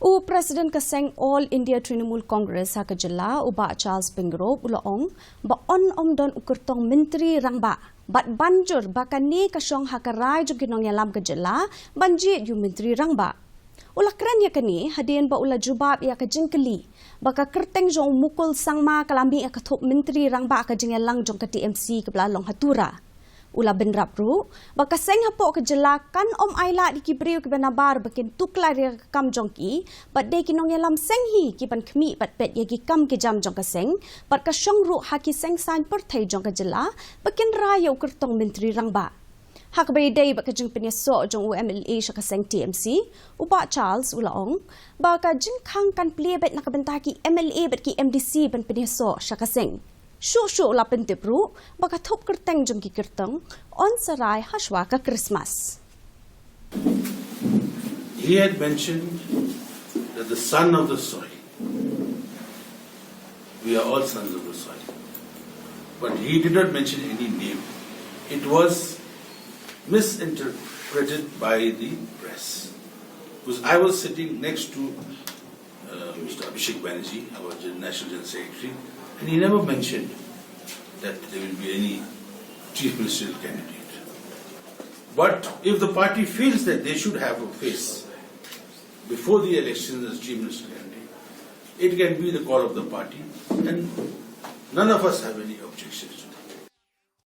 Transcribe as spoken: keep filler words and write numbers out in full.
U President ka seng All India Trinamool Congress ha ka jylla, u Bah Charles Pyngrope, u la ong ba yn ym don u kyrtong Myntri Rangbah bad ban jur ba kane ka shong ha ka rai jong ki nongïalam ka jylla ban jied ïa u Myntri Rangbah. U la kren ïa kane hadien ba u la jubab ïa ka jingkylli ba ka kyrteng jong u Mukul Sangma ka la mih ha ka thup Myntri Rangbah ha ka jingïalang jong ka T M C kaba la long ha Tura. U la bynrap ruh ba ka seng hapoh ka jylla kan ym ailad ïa ki briew kiba nabar ba kin tuklar ïa ka kam jong ki, bad dei ki nongïalam seng hi ki ban khmih bad peit ïa ki kam ki jam jong ka seng, bad ka shong ruh ha ki seng saiñ pyrthei jong ka jylla ba kin rai ïa u kyrtong Myntri Rangbah. Ha kaba ïadei bad ka jingpynïasoh jong u M L A sha ka seng T M C, u Bah Charles u la ong ba ka jingkhang kan plie beit na ka bynta ki M L A bad ki M D C ban pynïasoh sha ka seng. Shuh shuh u la pyntip ruh ba ka thup kyrteng jong ki kyrtong yn sa rai ha shuwa ka Christmas. He had mentioned that the son of the soil, we are all sons of the soil, but he did not mention any name. It was misinterpreted by the press, because I was sitting next to uh, Mister Abhishek Banerjee, our Gen- National General Secretary, and he never mentioned that there will be any chief ministerial candidate. But if the party feels that they should have a face before the elections as chief minister candidate, it can be the call of the party, and none of us have any objections.